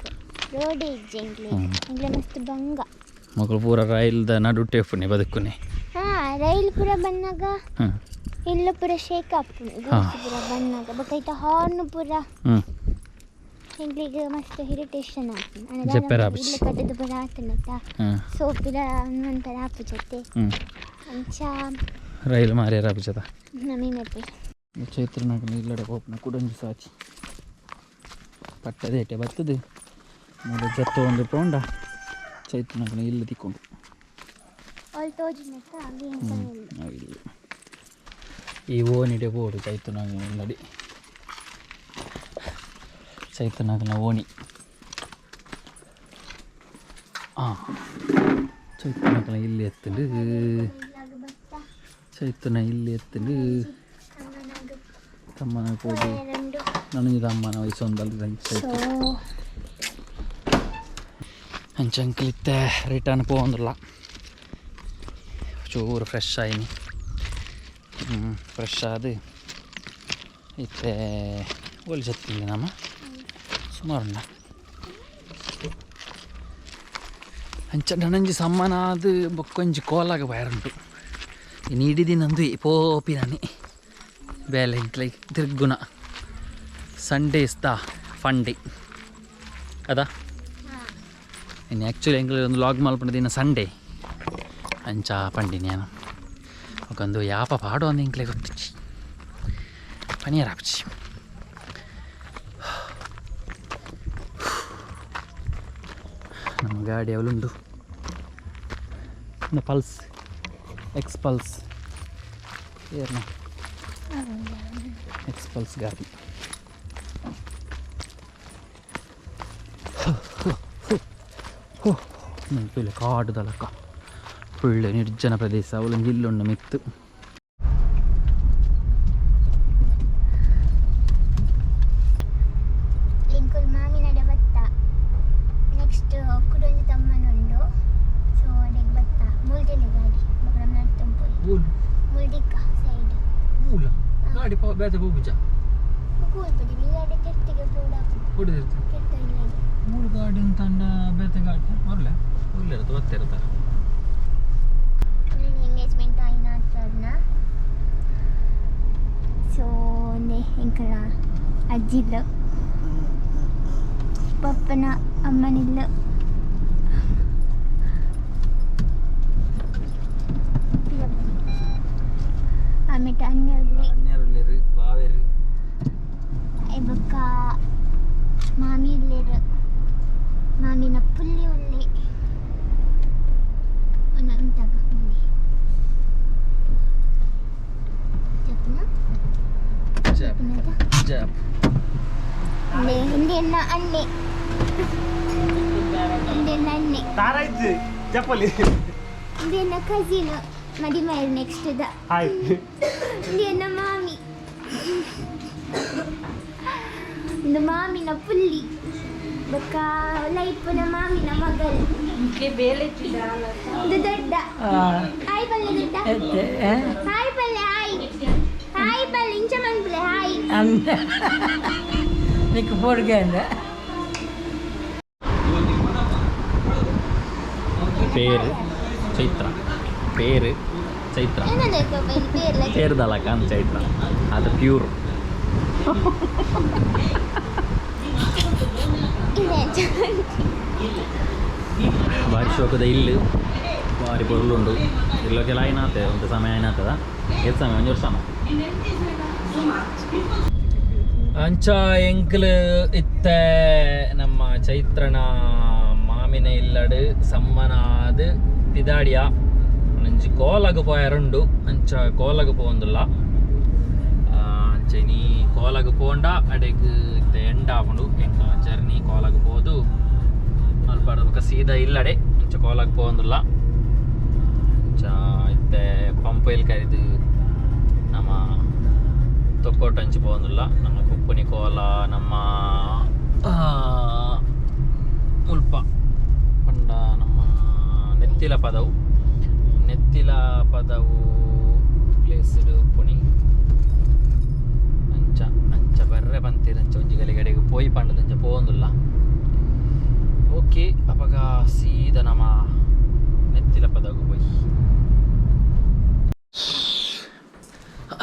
Speaker 3: ರೋಡ್ ಇಜ್ಜಿ ಎಂಕ್ಲೆ ಎಂಕ್ಲೆ ಮಸ್ತ್ ಬಂಗ
Speaker 1: ಮಕ್ಕಳು ಪೂರ ರೈಲ್ದ ನಡುಟೆ ಉಪ್ಪುನೆ ಬದುಕುನೆ
Speaker 3: ಹಾ ರೈಲ್ ಪೂರ ಬಂದಾಗ
Speaker 1: ಹ್ಞೂ
Speaker 3: ಇಲ್ಲ ಪೂರ ಶೇಕ್ ಆಪುಂಡು ಗೂಡ್ಸ್ ಪೂರ ಬಂದಾಗ ಬೊಕ ಐತ ಹಾರ್ನ್ ಪೂರ
Speaker 1: ಹ್ಞೂ
Speaker 3: ಎಂಕ್ಲೆಗ್ ಮಸ್ತ್ ಇರಿಟೇಷನ್ ಆಪುಂಡು
Speaker 1: ಜಪ್ಪೆರ ಆಪುಜಿ.
Speaker 3: ಇಲ್ಲ ಕಟ್ಟದ ಪೂರ ಆತನತ
Speaker 1: ಹಾಂ
Speaker 3: ಸೋಪಿದ ಒಂಥರ ಆಪುಜತೆ
Speaker 1: ಹ್ಞೂ
Speaker 3: ಅಂಚ
Speaker 1: ರೈಲ್ ಮಾರ್ಯಾರ ಆಪುಜದ
Speaker 3: ನಮಿ ಮೆಪ್ಪು
Speaker 1: ಚೈತ್ರನಾಗ ಇಲ್ಲಡೆ ಪೋಪುನ ಕುಡೊಂಜಿ ಸಾಚಿ ಪಟ್ಟದೇಟೆ ಬತ್ತದು ಮೂಲ ಜತ್ತು ಒಂದು ಪೋಂಡ ಚೈತ್ರನಾಗನ ಇಲ್ಲಿ ತಿಕ್ಕೊಂಡು
Speaker 3: ಅವ್ಳು ತೋಜಿನತ್ತ ಅವಿ ಎಂಕಲ್ನ
Speaker 1: ಇಲ್ಲ ಈ ಓಣಿಡೆ ಬೋಡು ಚೈತ್ರನಾಗನ ಇಲ್ಲಡಿ ಚೈತ್ರನಾಗನ ಓಣಿ ಹಾಂ ಚೈತ್ರನಾಗನ ಇಲ್ಲಿ ಎತ್ತಲು ಚೈತ್ರನ ಇಲ್ಲಿ ಎತ್ತಲು ತಮ್ಮನ ಪೋದು ನನಗೆ ತಮ್ಮನ ವಯಸ್ಸೊಂದಲ್ಲ
Speaker 3: ಸೊ
Speaker 1: ಅಂಚ ಅಂಕಲ್ ಇತ್ತೆ ರಿಟರ್ನ್ ಪೋವೊಂದುಲ್ಲ ಚೂರು ಫ್ರೆಶ್ ಆಯ್ನಿ ಫ್ರೆಶ್ ಆದ್ ಇತ್ತೆ ಒಲಿ ಜತ್ತಿಲ್ಲ ನಮ್ಮ ಸುಮಾರುಂಡ ಅಂಚ ನನಂಜಿ ಸಮ್ಮನಾದ ಬೊಕ್ಕೊಂಜಿ ಕೋಲಾಗ ಬಯರುಂಟು ಇನ್ನು ಇಡೀ ದಿನ ಅಂದು ಪೋಪಿ ನಾನಿ ಬೇಲೆ ಲೈಕ್ ತಿರ್ಗುಣ Sunday is the fun day ಅದ ಇನ್ನು ಆ್ಯಕ್ಚುಲಿ ಎಂಗ್ಲ ಒಂದು ಲಾಗ್ ಮಲ್ಪಂಡ ದಿನ ಸಂಡೇ ಅಂಚ ಪಂಡಿನಿ ನಾನು ಒಂದು ಯಾಪ ಪಾಡು ಅಂದ ಎಂಕ್ಲೆ ಗೊತ್ತಿಚ್ಚಿ ಪನಿಯರ್ ಆಪಚಿ ನಮ್ಮ ಗಾಡಿ ಅವಲುಂಡು ಪಲ್ಸ್ ಎಕ್ಸ್ ಪಲ್ಸ್ ಏರ್ನ ಎಕ್ಸ್ ಪಲ್ಸ್ ಗಾಡಿ ಪಿಳ್ಳೆ ಕಾಡುದಲಕ್ಕ ಫುಳ್ಳೆ ನಿರ್ಜನ ಪ್ರದೇಶ ಅವಲೊಂದು ಇಲ್ಲೊಂಡು ಮಿತ್ತು
Speaker 3: ಎಂಕುಲ್ ಮಾಮಿನಡೆ ಬತ್ತ ನೆಕ್ಸ್ಟ್ ಕುಡೊಂಜಿ ತಮ್ಮನುಂಡು ಸೊ ಅಡೆಗ್ ಬತ್ತ ಮುಲ್ದಿಲ್ಲ ಗಾಡಿ ಬೊಕ ನಮ್ ನಡ್ತೊಂಪೋಯಿ ಮುಲ್ದಿಕ್ಕ ಸೈಡ್
Speaker 1: ಮೂಲ ಗಾಡಿ ಬೇತೆ ಪೋಪುಜ
Speaker 3: ಕೂಲ್ಪದಿ ಈ ತಿರ್ತಿಗೆ ಪೋಡ ಕೆಟ್ಟ ಇಲ್ಲ
Speaker 6: ಮೂರು ಗಾಡಿ ಅಂತಂಡ ಬೇತೆ ಗಾಡಿ ಮರಲೆ
Speaker 1: ಒಳ್ಳೆ ಇರುತ್ತೆ ಒತ್ತಿರ್ತಾರೆ
Speaker 3: ಎಂಗೇಜ್ಮೆಂಟ್ ಆಯಿನ ಆತರ್ನ ಸೊ ಒಂದೇ ಎಂಕಲ ಅಜ್ಜಿಲ್ಲ ಪಪ್ಪನ ಅಮ್ಮನಿಲ್ಲ ಆಮೇಲೆ ಅನ್ಯರ್ಲಿ
Speaker 1: ಅನ್ಯರುಲ್ಲೆರು ಬಾವೆರು
Speaker 3: ಬೊಕ್ಕ ಮಾಮಿ ಇಲ್ಲೇರು ಮಾಮಿನ ಪುಲ್ಲಿ ಉಲ್ಲೆ ಒಂದಂತಾಗ ಮುಂದೆ ಜಪ್ಪನ
Speaker 1: ಜಾಪ್ ಜಾಪ್
Speaker 3: ಹಿಂದೆ ಅಣ್ಣೆ ಹಿಂದೆ ಅಣ್ಣೆ
Speaker 5: ತಾರಾಯ್ತು ಚಪ್ಪಲಿ
Speaker 3: ಹಿಂದೆ ಕಸಿನ್ ಮದಿಮೈಲ್ ನೆಕ್ಸ್ಟ್ the
Speaker 5: hi
Speaker 3: ಹಿಂದೆ ಮಾಮಿ ಇಂದು ಮಾಮಿನ ಪುಲ್ಲಿ ಬೊಕ್ಕ ಲೈಪುನ ಮಾಮಿನ ಮಗಲ್ ಇದು ದೊಡ್ಡ ಹಾಯ್ ಪಲ್ಲೆ ದೊಡ್ಡ ಹಾಯ್ ಪಲ್ಲೆ ಹಾಯ್ ಹಾಯ್ ಪಲ್ಲೆ ಇಂಚ ಮನ್ಪುಲೆ ಹಾಯ್
Speaker 7: నీకు పొడిగా
Speaker 1: പേര് ಚೈತ್ರ പേര് ಚೈತ್ರ
Speaker 3: ಏನಂದ್ರೆ പേರ್ಲ
Speaker 1: ಪೇರ್ದಲಕ ಅಂತ ಚೈತ್ರ ಅದು ಪ್ಯೂರ್
Speaker 3: ಇದೆ
Speaker 1: ಬಾರಿ ಶೋಕದ ಇಲ್ಲು ಬಾರಿ ಪೊರ್ಲುಂಡು ಇಲ್ಲೊಕೆಲ್ಲ ಆಯ್ನಾತೆ ಒಂದು ಸಮಯ ಆಯ್ನಾತದ ಏತ್ ಸಮಯ ಒಂಜಿ ವರ್ಷ ಅಂಚ ಎಂಕ್ಲು ಇತ್ತೆ ನಮ್ಮ ಚೈತ್ರನ ಮಾಮಿನ ಇಲ್ಲಡು ಸಮ್ಮನಾದ್ ಪಿದಾಡಿಯ ಒಂಜಿ ಕೋಲಗ್ ಪೋಯರುಂಡು ಅಂಚ ಕೋಲಗ್ ಪೋವೊಂದುಲ್ಲ ಅಂಚ ಇನಿ ಕೋಲಗ್ ಪೋಂಡ ಅಡೆಗ್ ಇತ್ತೆ ಎಂಡ್ ಆಪುಂಡು ಎಂಕ್ಲ ಜರ್ನಿ ಕೋಲಗ್ ಪೋದು ಅಲ್ಪ ಬೊಕ ಸೀದಾ ಇಲ್ಲಡೆ ಅಂಚ ಕೋಲಗ್ ಪೋವೊಂದುಲ್ಲ. ಇತ್ತೆ ಪಂಪೈಲ್ ಕರಿದು ನಮ್ಮ ತೊಕ್ಕೋಟ ಅಂಚಿ ಪೋವೊಂದುಲ್ಲ. ನಮ್ಮ ಕುಪ್ಪುನಿ ಕೋಲ ನಮ್ಮ ಮುಲ್ಪ ಪಂಡ ನಮ್ಮ ನೆತ್ತಿಲ ಪದವು, ನೆತ್ತಿಲ ಪದವು ಪ್ಲೇಸ್ ಉಪ್ಪುನಿ. ಅಂಚ ಅಂಚ ಬರ್ರೆ ಪಂತೀರ್ ಅಂಚ ಒಂಜಿ ಗಲಿಗಡೆಗೆ ಪೋಯಿ ಪಂಡದ ಅಂಚ ಪೋವೊಂದುಲ್ಲ. ಓಕೆ, ಅಪಗ ಸೀದ ನಮ್ಮ ನೆತ್ತಿಲ ಪದವು ಪೋಯಿ.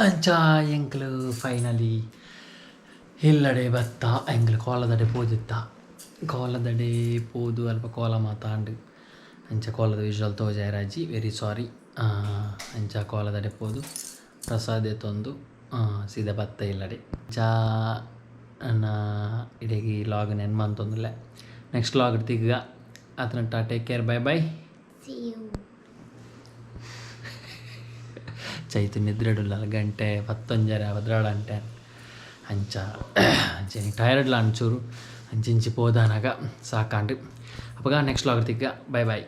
Speaker 1: ಅಂಚ ಎಂಕ್ಲು ಫೈನಲಿ ಇಲ್ಲಡೆ ಬತ್ತ. ಎಂಕ್ಲು ಕೋಲದಡೆ ಪೋದಿತ್ತ. ಕೋಲದಡೆ ಪೋದು ಅಲ್ಪ ಕೋಲ ಮಾತಾಂಡ್. ಅಂಚ ಕೋಲದ ವಿಜುವಲ್ ತೋಜಾಯರಾಜಿ, ವೆರಿ ಸಾರಿ. ಅಂಚ ಕೋಲದಡೆ ಪೋದು ಪ್ರಸಾದ ತಂದು ಸೀದಾ ಬತ್ತ ಇಲ್ಲಡೆ. ಅಂಚ ನಾ ಇಡೆಗ್ ಈ ಲಾಗ್ ನೆನ್ ಮಂತೊಂದುಲ್ಲೆ. ನೆಕ್ಸ್ಟ್ ಲಾಗ್ ತಿಕ್ಕ ಆತನಟ take care, bye bye.
Speaker 3: See you.
Speaker 1: Chaitu ನಿದ್ರೆಡುಲ್ಲ. ಗಂಟೆ ಪತ್ತೊಂಜರೆ ಪದ್ರಾಡಂಟೆ. ಅಂಚ ಅಂಚ ಟೈರ್ಡ್ಲ ಅಂಚೂರು ಅಂಚಿಂಚಿ ಪೋದಾನಾಗ ಸಾಕಾಂಡ್. ಅಪಗ ನೆಕ್ಸ್ಟ್ ಲಾಗ್ ತಿಕ್ಕ, ಬೈ ಬೈ.